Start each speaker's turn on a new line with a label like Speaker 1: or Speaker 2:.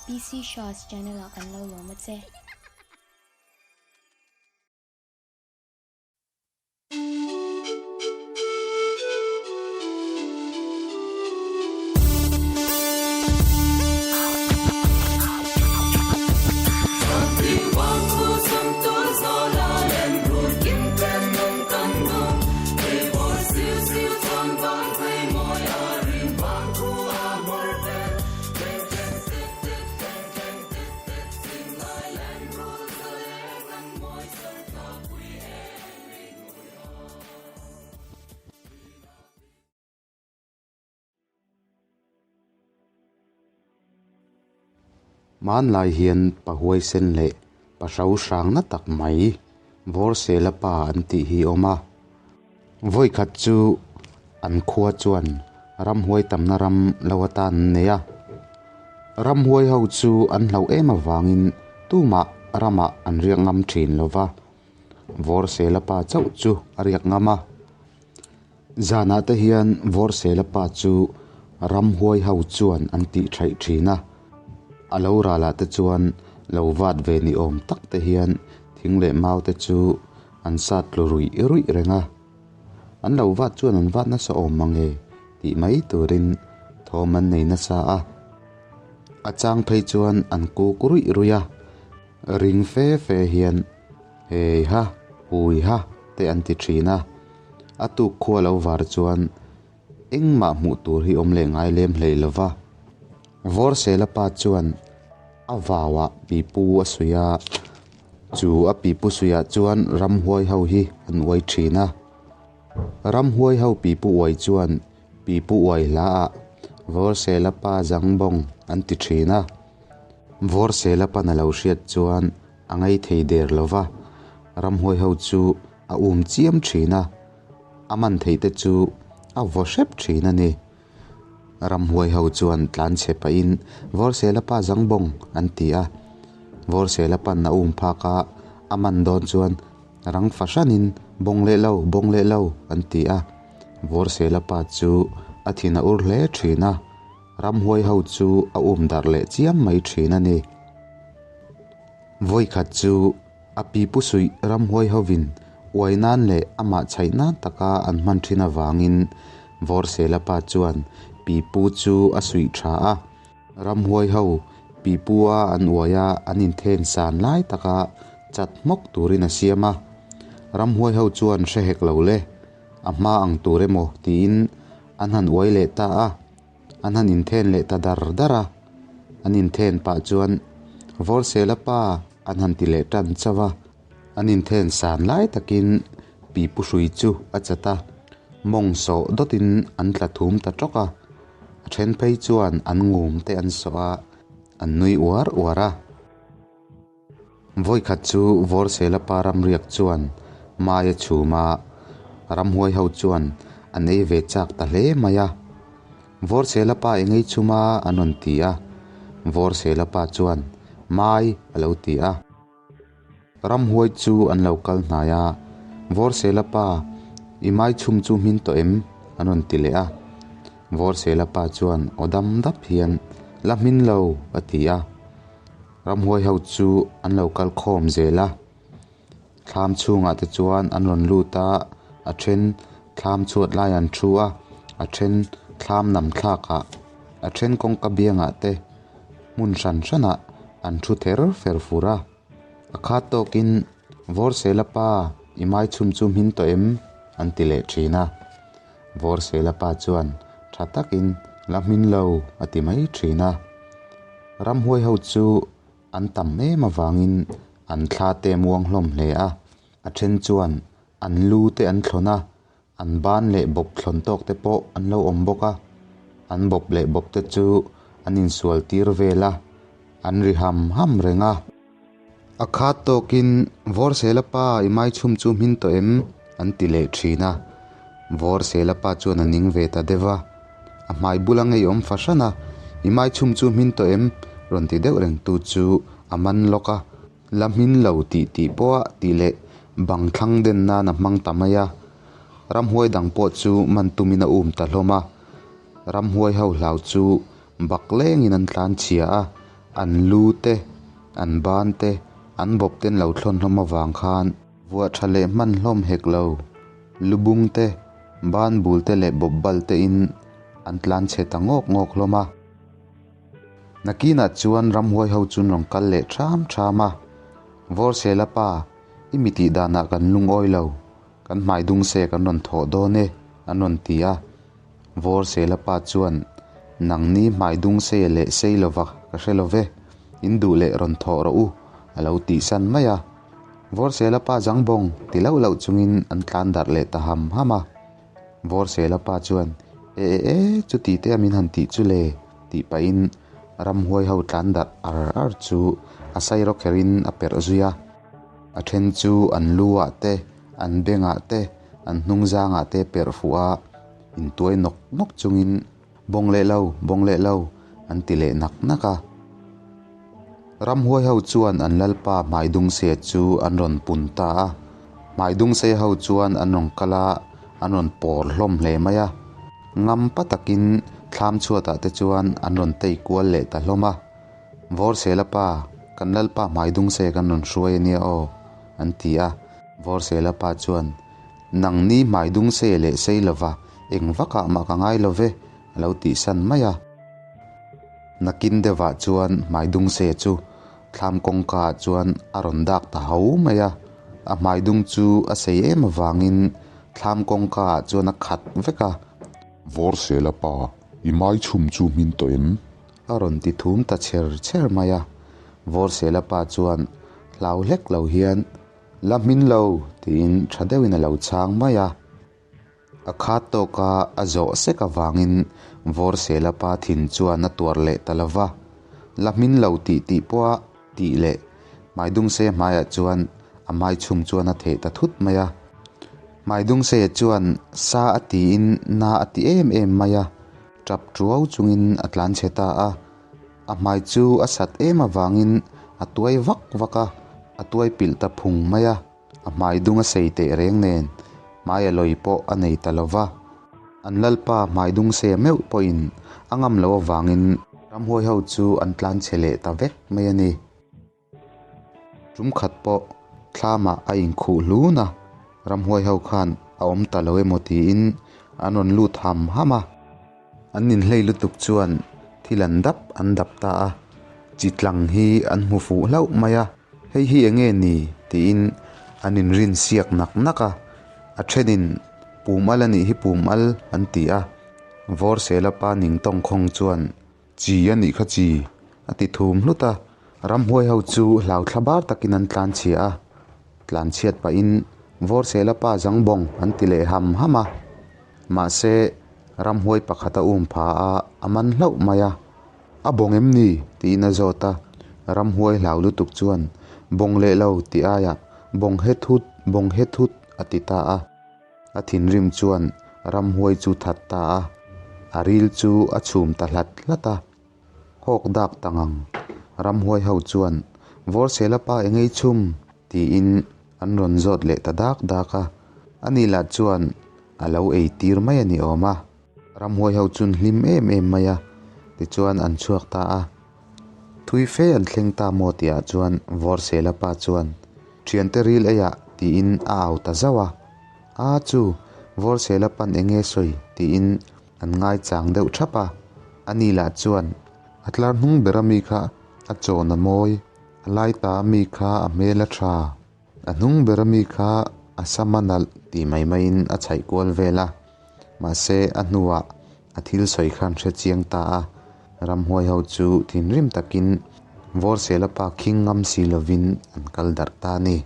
Speaker 1: PC Shaw's channel ah kan lo lawm a che.
Speaker 2: Hmanlai hian pa huaisen leh pa hro hrang na tak mai Vawrsela pa an tih hi a awm a. Vawikhat chu an khua chuan ramhuai tamna ram lo atan an nei a. Ramhuai ho chu an hlauh em avangin tumah ramah an riak ngam thin lo va. Vawrsela pa chauh chu a riak ngam a. Zanah te hian Vawrsela pa chu ramhuai ho chuan an tih thaih thin a. A lo ralah te chuan lo vat ve ni awm tak te hian thing leh mau te chu an sat tlu ruih ruih reng a. An lo vat chuan an vat nasa awm mang e tih mai turin thawm an nei nasa a. A chang phei chuan an kuk ruih ruih a. Ring fe fe hian hei ha, hui ha te an ti thin a. A tuk khua lo var chuan engmah hmuh tur hi awm leh ngai lem hlei lo va. Vawrsela pa chuan a vauah pipu a suih a, chu a pipu suihah chuan ramhuai ho hi an uai thin a. Ramhuai ho pipu uai chuan pipu uai hlaah Vawrsela pa zangbawng an ti thin a. Vawrsela pan a lo hriat chuan a ngei thei der lo va, ramhuai ho chu a um chiam thin a, a man theih te chu a vaw hrep thin a ni. Ramhuai ho chuan tlan chhe pahin Vawrsela pa zangbawng an ti a, Vawrsela pan a um phak a, a man dawn chuan rang fahranin bawng leh lo, bawng leh lo an ti a, Vawrsela pa chu a thin a ur hle thin a. Ramhuai ho chu a um darh leh chiam mai thin a ni. Vawikhat chu a pi pu suih ramhuai hovin uai nan leh amah chhaih nan taka an hman thin avangin Vawrsela pa chuan pi pu chu a suih tha a. Ramhuai ho pi pu a an uai a an inthen san lai taka chat hmawk turin a siam a. Ramhuai ho chuan hre hek lo le, a hma ang tur emaw tiin an han uai leh ta a. An han inthen leh ta dar dar a, an inthen pah chuan Vawrsela pa an han ti leh tan chauh a, an inthen san lai takin pipu hrui chu a chat a, mawng sawh dawtin an tla thum ta tawk a, a then phei chuan an ngum te an sawh a, an nui uar uar a. Vawikhat chu Vawrsela pa ramriak chuan mai a chhum a, ramhuai ho chuan an ei ve chak ta hle mai a. Vawrsela pa eng ei chhum a an rawn ti a, Vawrsela pa chuan mai a lo ti a. Ramhuai chu an lo kal hnai a, Vawrsela pa i mai chhum chu hmin tawh em? an rawn ti leh a. Vawrsela pa chuan aw dam dap hian la hmin lo a ti a. Ramhuai ho chu an lo kal khawm zel a, thlam chhungah te chuan an rawn lut a, a then thlam chhuat lai an thu a, a then thlam nam thlakah, a then kawngka biangah te hmun hran hranah an thu ther fer fur a, a khat tawkin Vawrsela pa i mai chhum chu hmin tawh em? an ti leh thin a, Vawrsela pa chuan tha takin la hmin lo a ti mai thin a. Ramhuai ho chu an tam em avangin an thla te muang hlawm hle a, a then chuan an lu te an thlawn a, an ban leh bawp thlawn tawk te pawh an lo awm bawk a, an bawp leh bawp te chu an insual tir vel a, an ri ham ham reng a. A khat tawkin Vawrsela pa i maichhum chu hmin tawh em? an ti leh thin a, Vawrsela pa chuan a ning ve ta deuh a, a hmai bula ngeiawm fahran a, i maichhum chu hmin tawh em? rawn ti deuh reng tu chu a man lawk a, la hmin lo tih tih pawha tih leh bang thlang den nan a hmang ta mai a, ramhuai dang pawh chu man tumin a um ta hlawm a, ramhuai ho hlau chu bak lengin an tlan chhia a. An lu te, an ban te, an bawp te an lo thlawn hlawm avang khan vuah tha leh hman hlawm hek lo. Lubung te, ban bul te leh bawp bal te in an tlan chhe ta ngawk ngawk hlawm a. Nakinah chuan ramhuai ho chu an rawn kal leh ṭham ṭham a, Vawrsela pa, i mi tih danah kan lungawi lo, kan hmai dung se kan rawn thawh dawn e, an rawn ti a. Vawrsela pa chuan, Nangni hmai dung se leh sei lova ka hre lo ve, in duh leh rawn thawh rawh u, a lo tihsan mai a. Vawrsela pa zang bawng ti lauh lauh chungin an tlan darh leh ta ham ham a. Vawrsela pa chuan, E e e, chuti te a min han tih chu le, tih pahin ramhuai ho tlan darh ar ar chu a sairaw kherin a perh zui a. A then chu an lu ah te, an bengah te, an hnung zangah te perh fuh a, intuai nawk nawk chungin, Bawng leh lo, bawng leh lo, an ti leh nak nak a. Ramhuai ho chuan an lalpa Hmaidungseia chu an rawn pun ta a. Hmaidungseia ho chuan an rawn kal a, an rawn pawr hlawm hle mai a. Ngam pa takin thlam chhuatah te chuan an rawn tei kual leh ta hlawm a. Vawrsela pa, kan lalpa Hmaidungseia kan rawn hruai a nia aw, an ti a. Vawrsela pa chuan, Nangni Hmaidungseia leh Seilova eng vakah mah ka ngai lo ve, a lo tihsan mai a. Nakin deuhah chuan Hmaidungse chu thlam kawngkaah chuan a rawn dak ta ho mai a, a hmaidung chu a sei em avangin thlam kawngkaah chuan a khat vek a.
Speaker 3: Vawrsela pa, i mai chhum chu hmin tawh em?
Speaker 2: A rawn ti thum ta chher chher mai a. Vawrsela pa chuan hlau hlek lo hian, La hmin lo, tiin tha deuhin a lo chhang mai a. A khat tawka a zawh sek avangin Vawrsela pa thin chuan a tuar leh ta lo va, La hmin lo tih tih pawha tih leh Hmaidungseia hmaiah chuan a hmaichhum chuan a theh ta thut mai a. Hmaidungseia chuan sa a tiin na a ti em em mai a, tap tuau chungin a tlanchhe ta a. A hmai chu a sat em avangin a tuai vak vak a, a tuai pilh ta phung mai a. A hmai dung a sei teh reng nen hmai a lawi pawh a nei ta lo va. An lalpa hmai dung se meuh pawhin a ngam loh avangin ramhuai ho chu an tlan chhe leh ta vek mai a ni. Tum khat pawh thlamah a inkhuh hlun a, ramhuai ho khan a awm ta lo emaw tiin an rawn lut ham ham a. An inhlei lutuk chuan thil an dap an dap ta a, chi tlang hi an hmu fuh hlauh mai a. Hei hi eng nge ni? tiin an inrin siak nak nak a, a thenin pum al a nih hi pum al an ti a, Vawrsela pa ning tawngkhawng chuan chi a nih kha chi a ti thum hlut a, ramhuai ho chu hlau thla bar takin an tlanchhia a, tlanchhiat pahin Vawrsela pa zang bawng an ti leh ham ham a, mahse ramhuai pakhat a um pha a, a man hlauh mai a. A bawng em ni? tiin a zawt a, ramhuai hlau lutuk chuan bawng leh lo tih aiah bawng he thut, bawng he thut a ti ta a. A thinrim chuan ramhuai chu that ta a, a ril chu a chhum ta hlat hlat a. Hawk dak ta ngang, ramhuai ho chuan Vawrsela pa eng ei chhum? tiin an rawn zawt leh ta dak dak a. Ani lah chuan a lo ei tir mai a ni awm a. Ramhuai ho chun hlim em em mai a, tichuan an chhuak ta a. Thui fe an thleng ta maw tihah chuan Vawrsela pa chuan, Thiante ril eiah tiin a au ta zauh a. A chu, Vawrsela pan eng nge sawi tiin an ngaichang deuh thap a. Ani lah chuan, A tlar hnung ber ami kha a chawn a mawi, a lai ta ami kha a hmel a tha. A hnung ber ami kha a sam a nalh tih mai maiin a chhaih kual vel a, mahse a hnuah a thil sawi khan hre chiang ta a, ramhuai ho chu thinrim takin Vawrsela pa khing ngam si lovin an kal darh ta a ni.